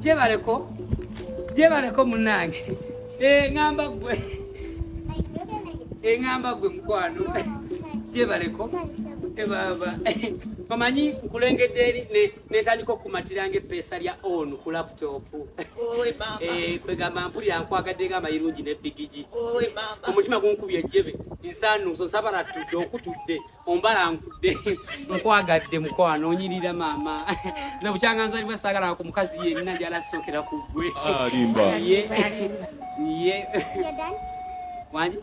Gyebaleko, gyebaleko munnange. Eh, ŋŋamba ggwe. Eŋŋamba eh, gwe mukwano, gyebaleko ebaaba. Omanyi nkulengedde eri netandika okumatira ngaeppeesa lya on ku laputopu. Eh, kwegamba mpulira nkwagadde nga amayirungi nebigigi, omutima gunkubye ejjebe, nsanuuso nsabalatudde okutudde ombalankudde. Nkwagadde mukwano, onyirira maama. Nze bukyanga nzalibwa saagala ku mukazi yenna, njala sookera ku ggwe. Ye ye wangi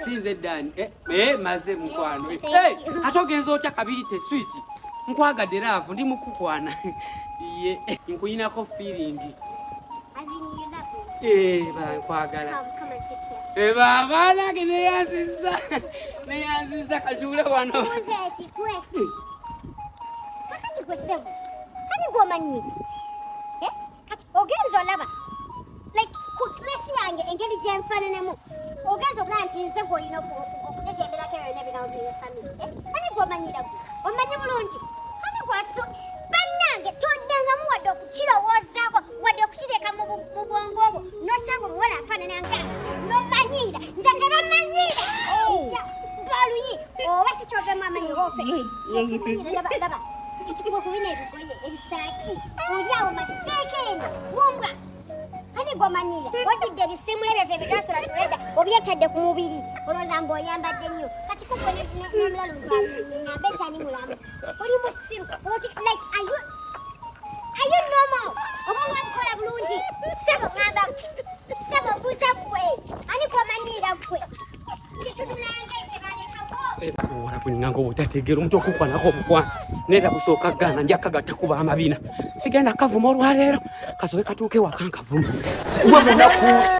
sinze dani. Eh, eh, maze mukwano. Eh, ate ogenza otya kabirite sweet? Nkwagadde love, ndi mukukwana ye nkuyinako feeling. Nkwagala baba nange, neyanziza, neyanziza. Katuule wano. Kakati gwe ssebo, ani gw'omanyiira? Kati ogenza olaba like ku dress yange, engeri gyenfaananamu, ogenza okulaba nti nze gw'olina okutejemberako ebyo n'ebigambo byeyesami. Ani gw'omanyiira? Gwe omanyi bulungi ani gwaso. Bannange, toddangamu wadde okukirowoozaako, wadde okukiteeka mu bwongo obwo, n'osanga omuwala afaanana nga nomanyiira. Nze tebamanyiira baluyi, oba si kyovemu amanyi ofe. Laba, laba ekikubo kubina ebigoye ebisaati oli awo maseeka eno mumbwa. Ani gwomanyiira? Odidde ebisimula byaffe ebitwasulasula edda, obyetadde ku mubiri, olowooza mbu oyambadde nnyo. Kati kugwe n'omulalu ngambe nkyani mulamu, oli musiru. Like, are you normal oba wakukola bulungi? Sebo, ngamba sebo, mbuuza gwe, ani gwomanyiira? Gwe kitunulanga ekyebalekawo. Obuwala buninga obutategeera. Omuntu okukwanako obukwana neera busooka gaana, nja kagatta kuba amabina. Sigenda kavuma olwaleero, kasooke katuuke waka nkavuma. Gwe munaku.